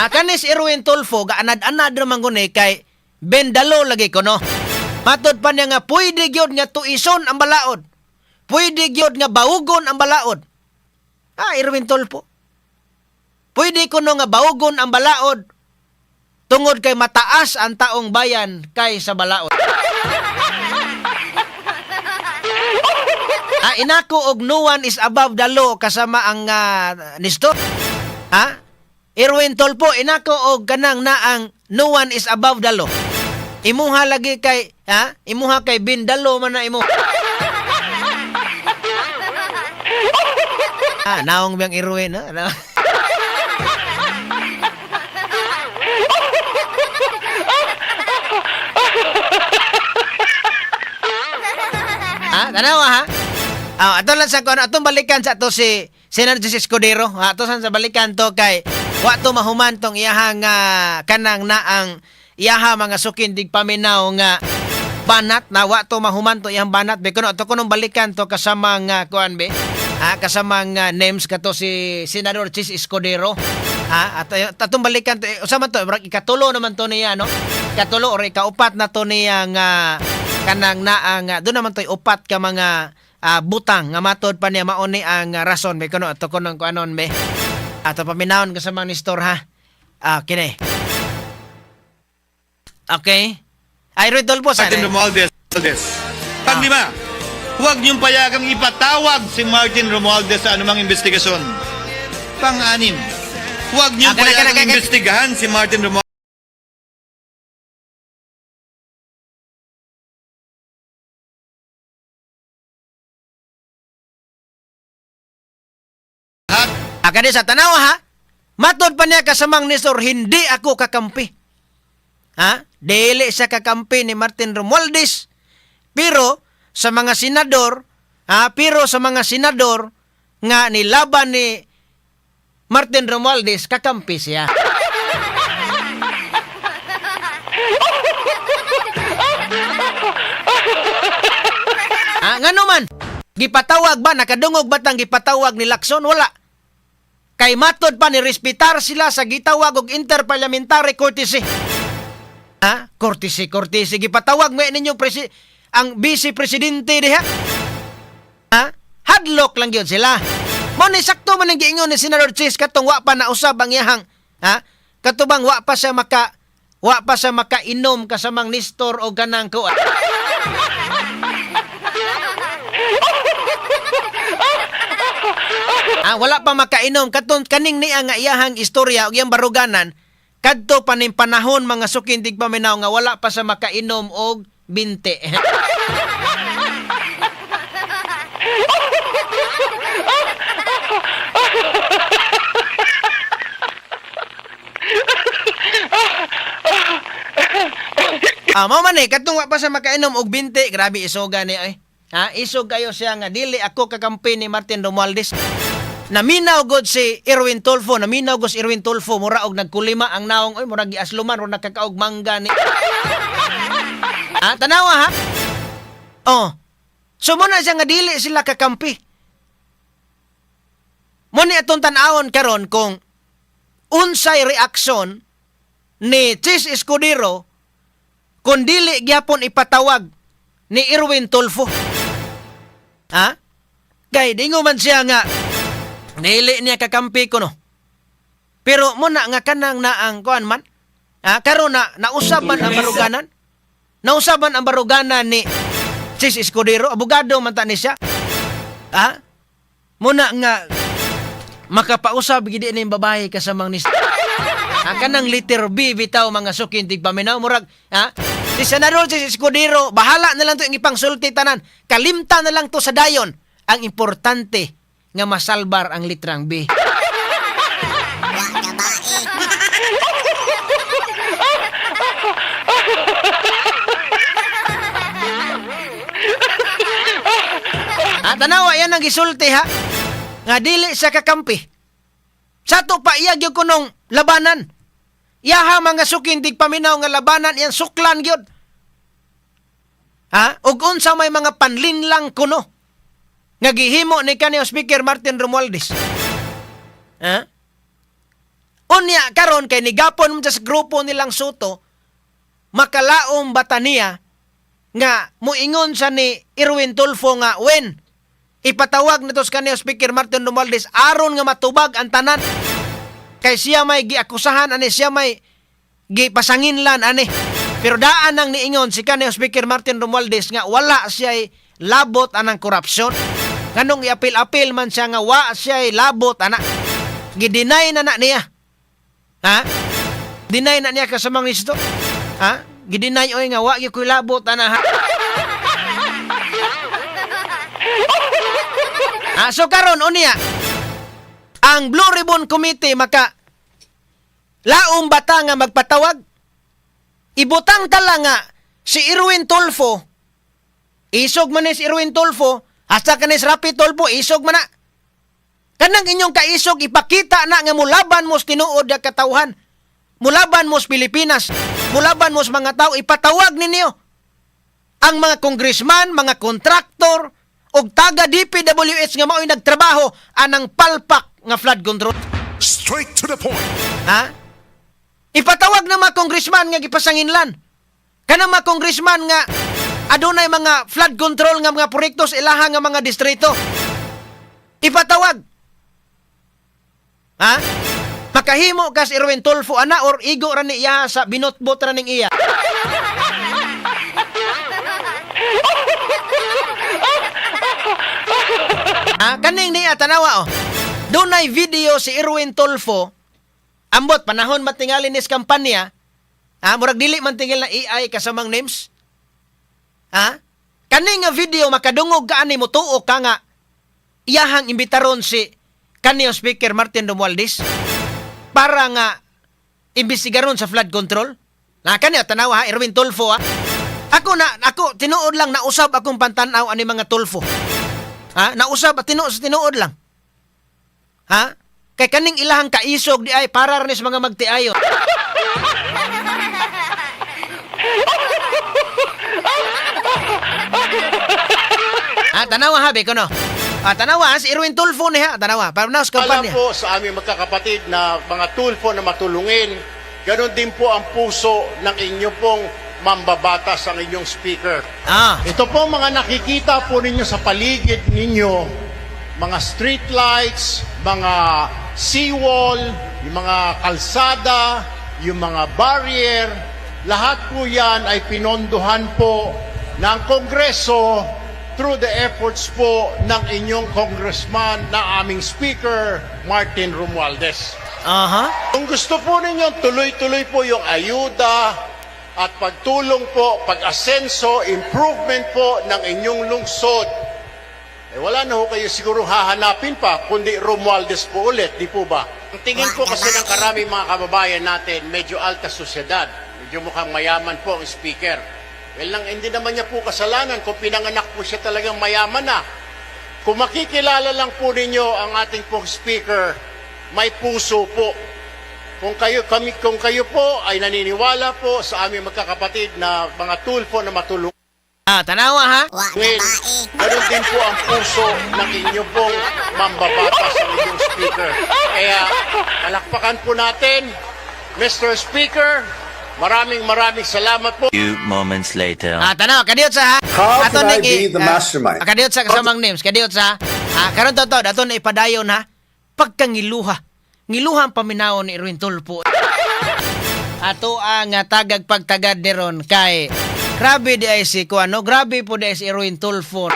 Ah, kani si Erwin Tulfo gaanad-anad ra man guni kay bendalo lagi kuno. Matod pa niya nga pwede gyud nga tuison ang balaod. Pwede gyud nga baugon ang balaod. Ah, Erwin Tulfo. Pwede kuno nga baugon ang balaod tungod kay mataas ang taong bayan kay sa balaod. Ah, inako og no one is above the law kasama ang Nestor. Ha? Erwin Tulfo, inako og kanang naang no one is above the law. Imuha lagi kay, ha? Imuha kay bindalo man na imo. Ah, naong biyang Erwin, ha? Ha, tanawa ha? Ah, ato lang sa kuno, atong balikan sa ato si Senator Jesse Escudero. Ah, ato san sa balikan to kay wa to mahuman tong iyahang kanang naang iyaha mga sukin dig paminaw nga banat na wa to mahuman to iyang banat be kuno ato kunong balikan to kasama nga kuan be. Ah, kasama nga names kato si Senador Chis Escudero. Ah, ato atong balikan to usa man to murag ikatulo naman to niya no. Ikatulo or ikaupat na to niya nga kanang naang doon naman to'y upat ka mga butang nga matod pa niya mauni ang rason be kuno ato kunong kuanon be. Ato paminawon kasama ni Nestor ha. Ah, kini. Okay. Ay, Roy Tulfo sana. Martin Romualdez. Panglima, huwag niyong payagang ipatawag si Martin Romualdez sa anumang investigasyon. Pang-anim, huwag niyong Ah, kana, kana, payagang kana. imbestigahan si Martin Romualdez. Ah, kani sa tanawa ha. Matod pa niya kasamang Nestor, hindi ako kakampi. Ha? Dili siya kakampi ni Martin Romualdez. Pero sa mga senador, ha, pero sa mga senador nga nilaban ni Martin Romualdez, kakampi siya. Ah, ngano man? Gipatawag ba nakadungog ba tang gipatawag ni Lacson? Wala. Kay matod pa ni respetar sila sa gitawag og interparliamentary courtesy. Ha? Courtesy, courtesy. Gipatawag mo ninyo ang vice presidente diha. Ha? Hadlock lang yun sila. Mo ni sakto man ang giingon ni Senator Chis katong wa pa nausab ang iyahang, ha? Katubang wa pa siya makainom kasamang Nestor o ganang kuan. Ah, wala pa makainom katon kaning niya nga iyahang istorya og iyang baruganan kadto pa ning panahon mga sukindig paminaw nga wala pa sa makainom og 20. Ah, mao man eh katong wa pa sa makainom og 20, grabe isoga ni ay. Ha, isog kayo siya nga dili ako kakampi ni Martin Romualdez. Naminaw god si Erwin Tulfo, naminaw god si Erwin Tulfo, mura og nagkulima ang naong, oy mura giasluman, mura nakakaog mangga ni. Ah, tanawa ha. Oh. So mo na siya nga dili sila kakampi. Mo ni atong tan-awon karon kung unsay reaksyon ni Chis Escudero kung dili gyapon ipatawag ni Erwin Tulfo. Ha? Kay dingo man siya nga dili niya kakampi kuno. Pero mo na nga kanang naang kuan man. Ha? Karon na nausab man ang baruganan. Nausab man ang baruganan ni Chis Escudero, abogado man ta ni siya. Ha? Muna nga makapausab gid ni babae kasamang ni Ha, kanang letter B bitaw mga sukin tigpaminaw murag ha. Si Senador si Escudero bahala na lang to ang ipangsulti tanan, kalimta na lang to sa dayon, ang importante nga masalbar ang litrang B. Wa ka bae. Ha, tanawa yan ang gisulti ha nga dili siya kakampi. Sa to pa iya gyud kunong labanan. Iyaha mga sukin tigpaminaw nga labanan iyang suklan gyud. Ha? Ug unsa may mga panlinlang kuno nga gihimo ni kaniyang Speaker Martin Romualdez. Ha? Unya karon kay nigapon mo sa grupo nilang Sotto, makalaom ba ta niya nga muingon sa ni Erwin Tulfo nga wen ipatawag nato sa kaniyang Speaker Martin Romualdez aron nga matubag ang tanan kay siya may giakusahan ani, siya may gipasanginlan ani? Pero daan ang niingon si kaniyang Speaker Martin Romualdez nga wala siya labot anang korupsyon. Nganong iapil-apil man siya nga wa siya labot ana? Gideny na na niya, ha? Deny na niya, kasamang isto, ha? Gideny oy nga wa gyud ko'y labot ana, ha? Ha, so karon unya ang Blue Ribbon Committee, maka laom bata nga magpatawag? Ibutang tala nga si Erwin Tulfo, isog man ni si Erwin Tulfo, hasta ka ni si Rapi Tulfo, isog man na. Kanang inyong kaisog, ipakita na nga mulaban mo sa tinuod nga katawhan. Mulaban mo sa Pilipinas. Mulaban mo sa mga tao. Ipatawag ninyo ang mga congressman, mga kontraktor, og taga DPWH nga mao'y nagtrabaho anang palpak nga flood control. Straight to the point. Ha? Ipatawag na mga congressman nga gipasanginlan. Kanang mga congressman nga adunay mga flood control nga mga proyekto sa ilaha nga mga distrito. Ipatawag. Ha? Makahimo kas Erwin Tulfo ana or igo ra ni iya sa binotbot ra ning iya? Ha? Kaning niya, tanawa oh. Dunay video si Erwin Tulfo. Ambot panahon matingali nis kampanya. Ha, murag dili man tingil na AI, kasamang names. Ha? Kani nga video, makadungog ka ani, mutuo ka nga iyahang imbitaron si kaniyang Speaker Martin Romualdez para nga imbestigaron sa flood control? Na kani, tanawa ha, Erwin Tulfo ha. Ako na ako tinuod lang, nausab akong pantanaw ani mga Tulfo. Ha? Nausab tinuod sa tinuod lang. Ha? Kay kaning ilahang kaisog di ay para ra ni sa mga magtiayon. Ha, tanawa ha, beko no. Ah, tanawa si Erwin Tulfo ni ha, tanawa. Para na sa Alam kampanya. po sa aming magkakapatid na mga Tulfo na matulungin, ganon din po ang puso ng inyo pong mambabatas, ang inyong speaker. Ito po mga nakikita po ninyo sa paligid ninyo, mga street lights, mga seawall, yung mga kalsada, yung mga barrier, lahat po yan ay pinondohan po ng Kongreso through the efforts po ng inyong congressman na aming speaker, Martin Romualdez. Kung gusto po ninyo, tuloy-tuloy po yung ayuda at pagtulong po, pag-asenso, improvement po ng inyong lungsod. Eh wala na ho kayo siguro hahanapin pa, kundi Romualdez po ulit, di po ba? Ang tingin po kasi ng karami mga kababayan natin, medyo alta sosyedad. Medyo mukhang mayaman po ang speaker. Well, lang, hindi naman niya po kasalanan kung pinanganak po siya talagang mayaman na. Kung makikilala lang po ninyo ang ating pong speaker, may puso po. Kung kayo po ay naniniwala po sa aming magkakapatid na mga Tulfo na matulungin, Ah, tanawa ha. Wa na bae. ganun din po ang puso ng inyo pong mambabatas, ang inyong speaker. Kaya palakpakan po natin, Mr. Speaker, maraming maraming salamat po. Few moments later. Ah, tanawa, kadiyot sa ha. How Ato can I ning be the mastermind? Kadiyot sa, kasamang names, kadiyot sa. Ah, karon to ato na ipadayon ha. Pagkangiluha. Ngiluha ang paminawon ni Erwin Tulfo. Ato ang tagag pagtagad ni ron kay grabe di ay si kuano, grabe po di ay si Erwin Tulfo.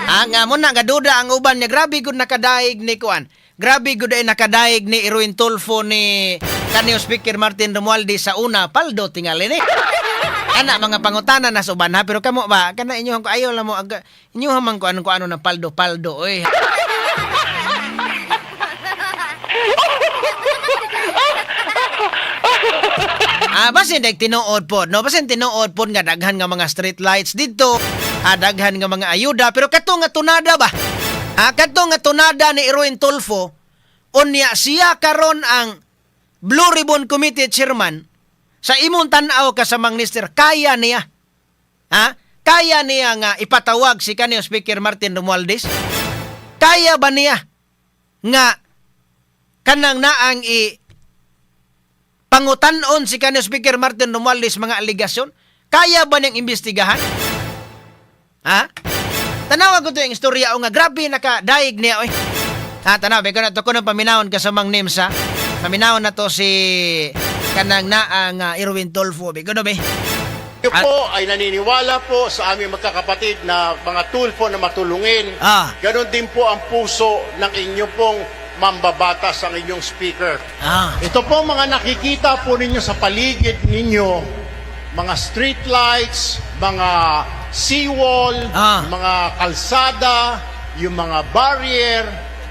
Ah, nga mo na gaduda ang uban niya, grabe gud nakadaig ni kuan. Grabe gud ay nakadaig ni Erwin Tulfo ni kaniyong Speaker Martin Romualdez sa una, paldo tingali ni. Ana mga pangutana na sa uban ha, pero kamo ba kana inyo ko ayo lang mo aga inyo man ko anong ko ano ng paldo paldo oy. Ah, basin dek tinuod pod, no? Basin tinuod pod nga daghan nga mga street lights dito, daghan nga mga ayuda, pero kato nga tunada ba? Ah, kato nga tunada ni Erwin Tulfo, unya siya karon ang Blue Ribbon Committee chairman, sa imong tan-aw, kasamang mister, kaya niya? Ha? Kaya niya nga ipatawag si kaniyang Speaker Martin Romualdez? Kaya ba niya nga Kanang naang i pangutan-on si kanyo Speaker Martin Romualdez mga alegasyon, kaya ba niyang imbestigahan? Ha? Tanawa ko to yung istorya o nga grabe nakadaig niya oy. Ha, tanaw, beko na to ko ng paminawon kasamang names ha. Paminawon na to si kanang naang Erwin Tulfo. Beko no be. Kayo po ay naniniwala po sa aming magkakapatid na mga Tulfo na matulungin. Ganon din po ang puso ng inyo pong mambabatas, ang inyong speaker. Ito po mga nakikita po ninyo sa paligid ninyo, mga street lights, mga seawall, mga kalsada, yung mga barrier,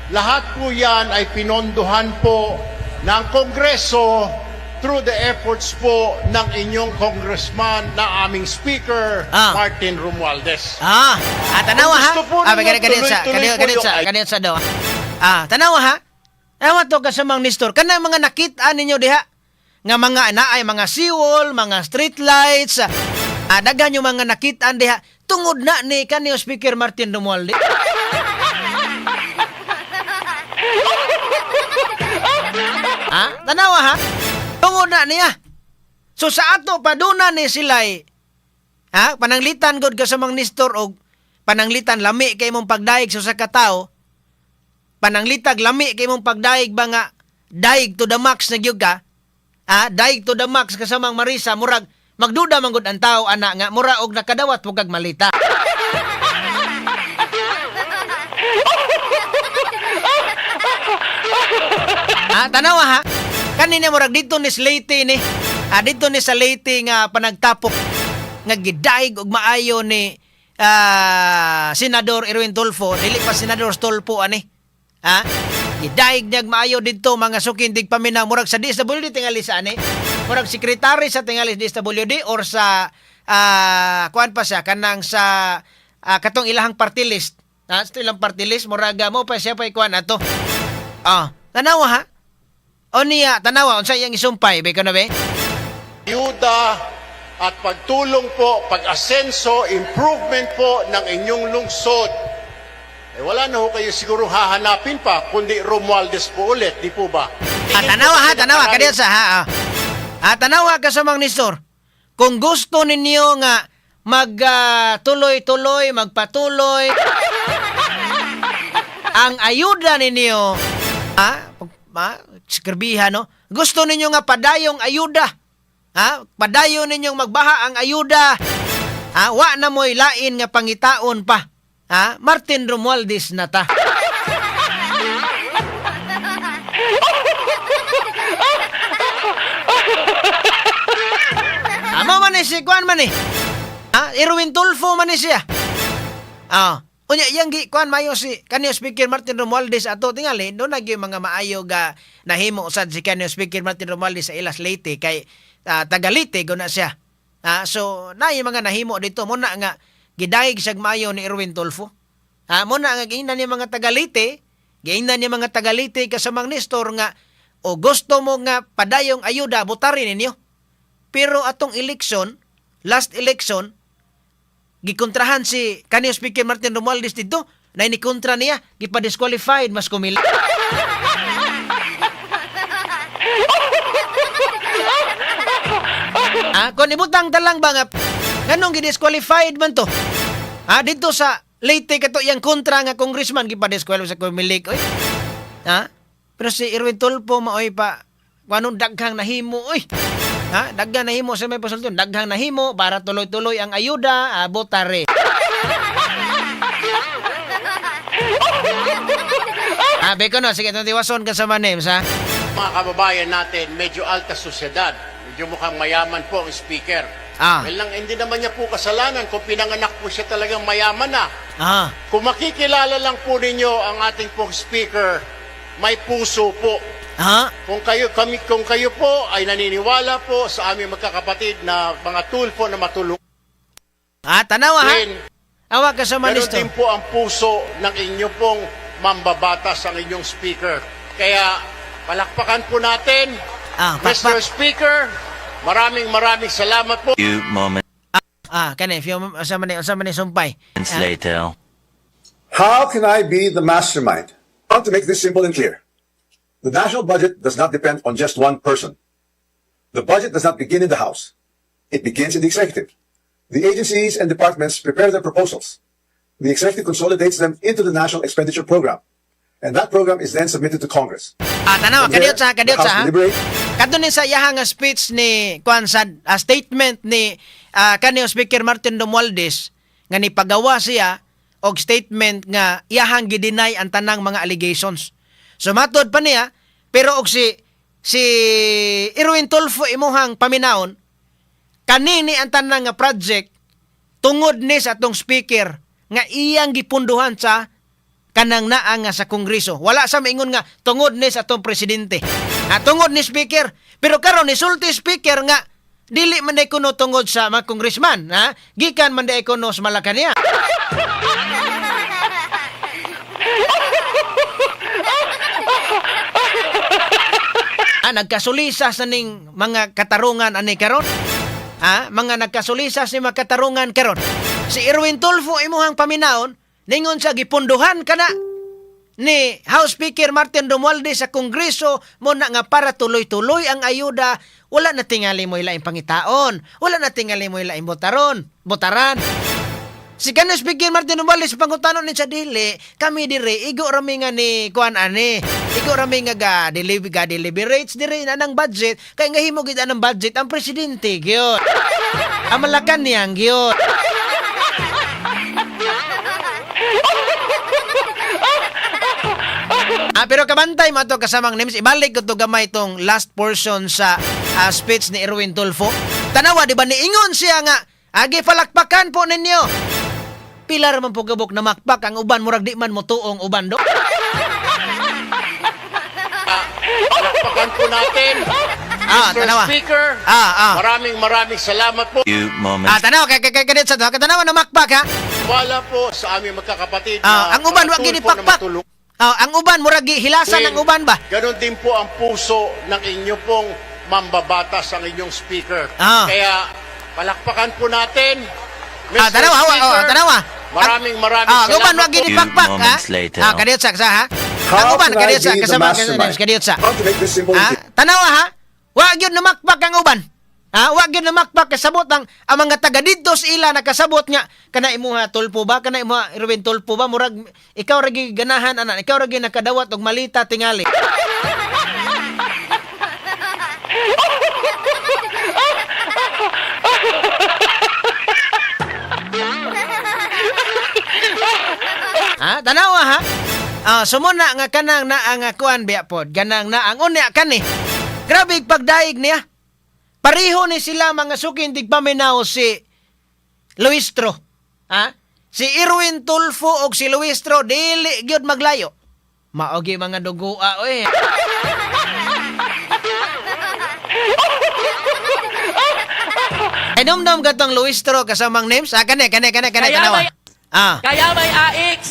lahat po yan ay pinondohan po ng Kongreso through the efforts po ng inyong congressman na aming speaker, Martin Romualdez. Ah, tanawa Kung ha. gusto po ninyo, Kani sa tuloy-tuloy kani po kani yung sa kani sa daw. Ah, tanawa ha. Tanawa to kasamang Nestor. Kanang mga nakita ninyo diha nga mga naay mga seawall, mga street lights, daghan yung mga nakita diha tungod na ni kanyo Speaker Martin Romualdez. Ha? Tanawa ha? Tungod na niya. So sa ato paduna ni sila'y ha, pananglitan gud ka sa mga Nestor og pananglitan lami kay imong pagdaig sa usa ka tawo. Pananglitag lami kay imong pagdaig ba nga daig to the max na gyud ka. Ha, daig to the max kasamang Marisa, murag magduda man gud ang tao ana nga mura og nakadawat pug kag malita. Ha, tanawa ha. Kanina murag dito ni Leyte ni. Ah, dito ni sa Leyte nga panagtapok nga gidaig og maayo ni Senador Erwin Tulfo, dili pa Senador Tulfo ani. Ha? Gidaig niya maayo didto, mga sukin dig paminaw, murag sa DSWD tingali sa ani. Murag sekretary sa tingali sa DSWD or sa kuan pa siya kanang sa katong ilahang party list. Ha, sa ilang party list murag mo pa siya pa ikuan ato. Ah, tanawa ha. O niya, tanawa, unsa iyang isumpay, be na be? Ayuda at pagtulong po, pag-asenso, improvement po ng inyong lungsod. Eh wala na ho kayo siguro hahanapin pa, kundi Romualdez po ulit, di po ba? Ah, tanawa ha, tanawa, kadiyan sa ha. Ah. Ah, tanawa ka sa mga Nestor. Kung gusto ninyo nga mag tuloy-tuloy, magpatuloy ang ayuda ninyo, skribiha no? Gusto ninyo nga padayong ayuda. Ha? Padayon ninyong magbaha ang ayuda. Ha? Wa na mo'y lain nga pangitaon pa. Ha? Martin Romualdez na ta. Amo man ni si Kuan man ni. Ha? Erwin Tulfo man ni siya. Ah. Unya yang gi kuan mayo si kanyo Speaker Martin Romualdez ato tingali do na gyud mga maayo ga nahimo sad si kanyo Speaker Martin Romualdez sa Ilas Leyte kay taga Leyte guna siya. Ah, so naay mga nahimo dito mo na nga gidaig siya maayo ni Erwin Tulfo. Ah, mo na nga giingnan niya mga taga Leyte, giingnan niya mga taga Leyte kasamang Nestor nga o gusto mo nga padayong ayuda, botarin ninyo. Pero atong election, last election, gikontrahan si kanyo Speaker Martin Romualdez dito, na inikontra niya, gipa-disqualified mas kumili. Ah, kung ibutang talang ba nga nganong gidisqualified man to? Ah, dito sa Leyte kato yang kontra nga congressman gipa-disqualify sa Comelec oy. Ha? Pero si Erwin Tulfo maoy pa anong daghang nahimo oy. Ha? Daghang nahimo sa may pasulton, daghang nahimo para tuloy-tuloy ang ayuda, botare. Ah, beko no, sige, itong tiwason ka sa manems, ha? Mga kababayan natin, medyo alta sosyedad. Medyo mukhang mayaman po ang speaker. Well lang, hindi naman niya po kasalanan kung pinanganak po siya talagang mayaman na. Kung makikilala lang po ninyo ang ating pong speaker, may puso po. Kung kayo po ay naniniwala po sa aming magkakapatid na mga Tulfo na matulungin, Ah, tanawa ha. Awa ka sa ganon manisto. din po ang puso ng inyo pong mambabatas, ang inyong speaker. Kaya palakpakan po natin, Pakpak. Mr. Speaker, maraming maraming salamat po. Few moments Ah, kani, few sa man sumpay. Later. How can I be the mastermind? I want to make this simple and clear. The national budget does not depend on just one person. The budget does not begin in the House. It begins in the executive. The agencies and departments prepare their proposals. The executive consolidates them into the national expenditure program. And that program is then submitted to Congress. Ah, tanawa, From there, kadiyot sa, the kadiyot sa, House ha? deliberates. Kadto ni sa iyaha nga speech ni kuan sa statement ni kaniyong Speaker Martin Romualdez nga nipagawa siya og statement nga iyahang gi-deny ang tanang mga allegations. So matod pa niya, pero og si si Erwin Tulfo imuhang paminawon, kanini ang tanang nga project tungod ni sa atong speaker nga iyang gipunduhan sa kanang naa nga sa Kongreso. Wala sa maingon nga tungod ni sa atong presidente. Ah, tungod ni speaker. Pero karon ni sulti speaker nga dili man day kuno tungod sa mga congressman, ha? Gikan man day kuno sa Malacanang. Ah, nagkasulisas na ning mga katarungan ani karon. Ha? Mga nagkasulisas ni mga katarungan karon. Si Erwin Tulfo imuhang paminawon, ningon sa gipunduhan kana ni House Speaker Martin Romualdez sa Kongreso mo na nga para tuloy-tuloy ang ayuda, wala na tingali mo ilaing pangitaon, wala na tingali mo ilaing botaron, botaran. Si kanang Speaker Martin Romualdez pangutano ni sa dili, kami dire igo rami nga ni kuan ani. Igo rami nga ga deliver ga deliberates dire na ng budget kay nga himo gid anang budget ang presidente gyud. Ang Malacanang gyud. Ah, pero kabantay mo ato kasamang names, ibalik ko to gamay tong last portion sa speech ni Erwin Tulfo. Tanawa, di ba niingon siya nga, agi palakpakan po ninyo. Pila ra man po gabok na makpak ang uban, murag di man mo tuong uban do. Palakpakan po natin. Ah, Mr. tanawa. Speaker, maraming maraming salamat po. Few moments Ah, tanawa kay kay kay kay sa tanawa na makpak ha. Wala po sa aming magkakapatid Ah, na ang uban mga wa gini Tulfo na pakpak. matulungin. Ah, ang uban murag gihilasan ang uban ba? Ganon din po ang puso ng inyo pong mambabatas, ang inyong speaker. Kaya palakpakan po natin. Mr. Ah, tanawa, hawa, Speaker, oh, tanawa. maraming maraming Ah, ang uban salamat wa po. gini Few pakpak ha. moments later. Ah, kadiyot sa ha. How Ang uban can I kadiyot sa be the kasama mastermind? kadiyot sa. How to make this simple Ah, and tanawa ha. Wa gyud namakpak ang uban. Ah, wa gyud namakpak kasabot ang mga taga didto sa ila nakasabot nga kana imuha Tulfo ba, kana imuha Erwin Tulfo ba, murag ikaw ra gyud ganahan ana, ikaw ra gyud nakadawat og malita tingali. Ha, tanawa ha. Ah, sumuna nga kanang naa nga kuan biya pod, ganang naa ang unya kani. Grabe pagdaig niya. Pareho ni sila mga suking tigpaminaw si Luistro. Ha? Si Erwin Tulfo og si Luistro dili gyud maglayo. Maogi mga dugoa oy. Ay dumdum katong Luistro kasamang names. Ah, kani kani kani kani Kaya tanawa. Kaya may AX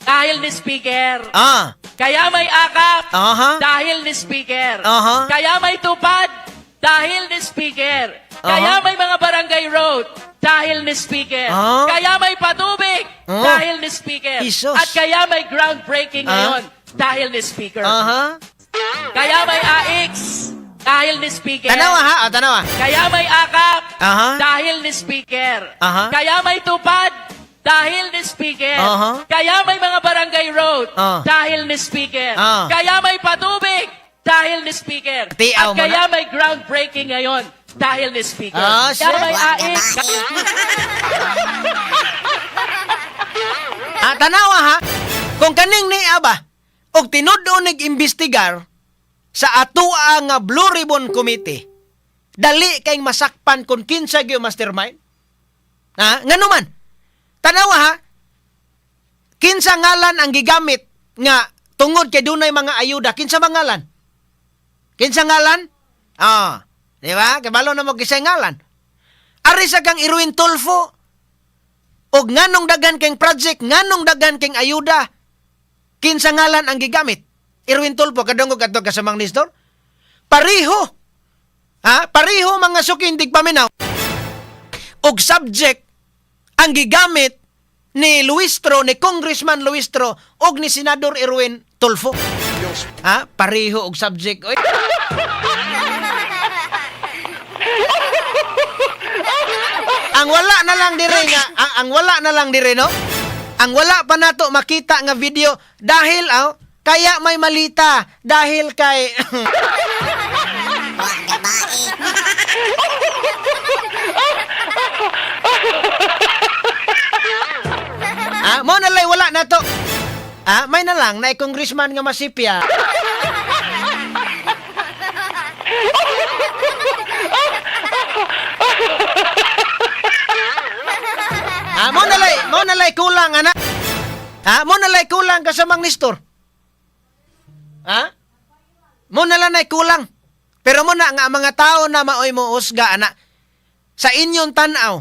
dahil ni Speaker. Kaya may AKAP dahil ni Speaker. Kaya may TUPAD dahil ni Speaker. Kaya may mga barangay road dahil ni Speaker. Kaya may patubig dahil ni Speaker. Jesus. At kaya may groundbreaking ngayon dahil ni Speaker. Kaya may AX dahil ni Speaker. Tanawa ha, oh, tanawa. Kaya may AKAP dahil ni Speaker. Kaya may TUPAD dahil ni Speaker. Kaya may mga barangay road dahil ni Speaker. Kaya may patubig dahil ni Speaker. Tiaw At mo na. kaya may groundbreaking ngayon dahil ni Speaker. Ah, Kaya shit. may Wa AX. gabae. Ah, tanawa ha. Kung kaning niya ba, og tinud-on imbestigar sa atoa nga Blue Ribbon Committee, dali kay masakpan kung kinsa gyud mastermind. Ha? Ngano man? Tanawa ha. Kinsa ngalan ang gigamit nga tungod kay dunay mga ayuda, kinsa mangalan? Kinsa ngalan? Ah, di ba? Kabalo na mo kinsa ngalan. Ari sa kang Erwin Tulfo, og nganong daghan kang project, nganong daghan kang ayuda, kinsa ngalan ang gigamit? Erwin Tulfo, kadungog adto kasamang Nestor? Pareho. Ha? Pareho mga suking tigpaminaw. Og subject ang gigamit ni Luistro, ni Congressman Luistro og ni Senador Erwin Tulfo. inyong Ha? Pareho og subject oy. Ang wala na lang dire nga, ang wala na lang dire, no? Ang wala pa nato makita nga video dahil aw, kaya may malita dahil kay Ah, mo na lay wala na to. Ah, may na lang na congressman nga masipya. Ah, mo na lay kulang ana. Ah, mo na lay kulang kasamang Nestor. Ha? Mo na lang nay kulang. Pero mo na nga ang mga tao na maoy mo usga ana sa inyong tan-aw.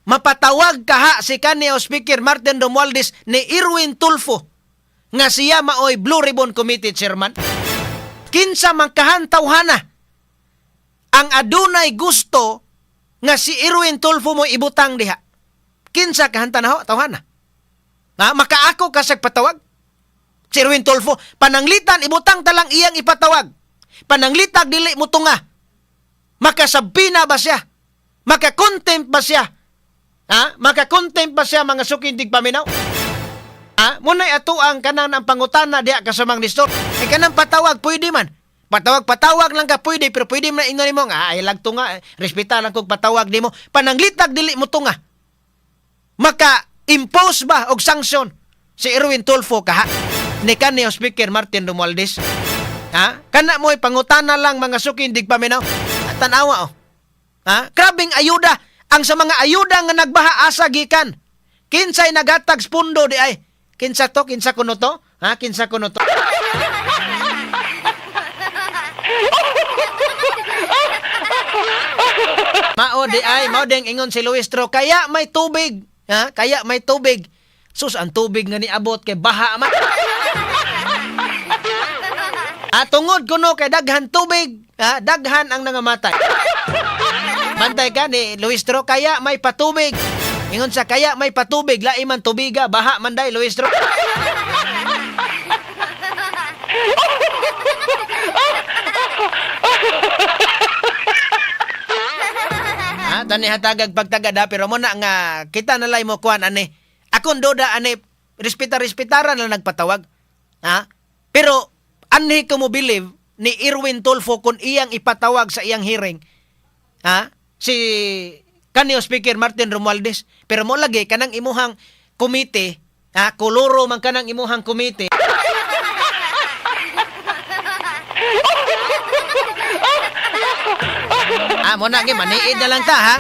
Mapatawag kaha si kanyo Speaker Martin Romualdez ni Erwin Tulfo nga siya maoy Blue Ribbon Committee Chairman. Kinsa man kahantawhana ang adunay gusto nga si Erwin Tulfo mo ibutang diha. Kinsa kahantanaw tawhana? Ha? Makaako ka sa patawag? Si Erwin Tulfo, pananglitan ibutang talang iyang ipatawag. Pananglitag dili mo tunga. Makasabina ba siya? Makakontempt ba siya? Ha? Makakontempt ba siya, mga sukindig paminaw? Ha? Muna'y ato ang kanang ang pangutana diha kasamang Nestor. Eh kanang patawag, pwede man. Patawag, patawag lang ka pwede, pero pwede man na ingon nimo nga, ay lagto nga, eh, respeta lang kog patawag nimo. Pananglitag dili mo tunga. Maka-impose ba og sanksyon si Erwin Tulfo kaha ni kanyo Speaker Martin Romualdez? Ha? Kana mo'y pangutana lang, mga sukindig paminaw. Tanawa oh. Ha? Grabing ayuda ang sa mga ayuda nga nagbaha asa gikan. Kinsay nagatag pundo di ay? Kinsa to? Kinsa kuno to? Ha? Kinsa kuno to? Mao di ay, mao ding ingon si Luistro, kaya may tubig. Ha? Kaya may tubig. Sus, ang tubig nga niabot kay baha man. Ah, tungod kuno kay daghan tubig, ha? Daghan ang nangamatay. Bantay ka ni Luistro, kaya may patubig. Ingon sa kaya may patubig, lain man tubiga, baha man day, Luistro. Ha, tani hatagag pagtagad ha, pero mo na nga kita na lay mo kuan ani. Akong duda ani, respeta respetaran lang nagpatawag. Ha? Pero anhi ko mo believe ni Erwin Tulfo kung iyang ipatawag sa iyang hearing. Ha? Si kanyo Speaker Martin Romualdez, pero mo lagi kanang imuhang komite, ha, koloro man kanang imuhang komite. Ah, mo na gi maniid na lang ta ha.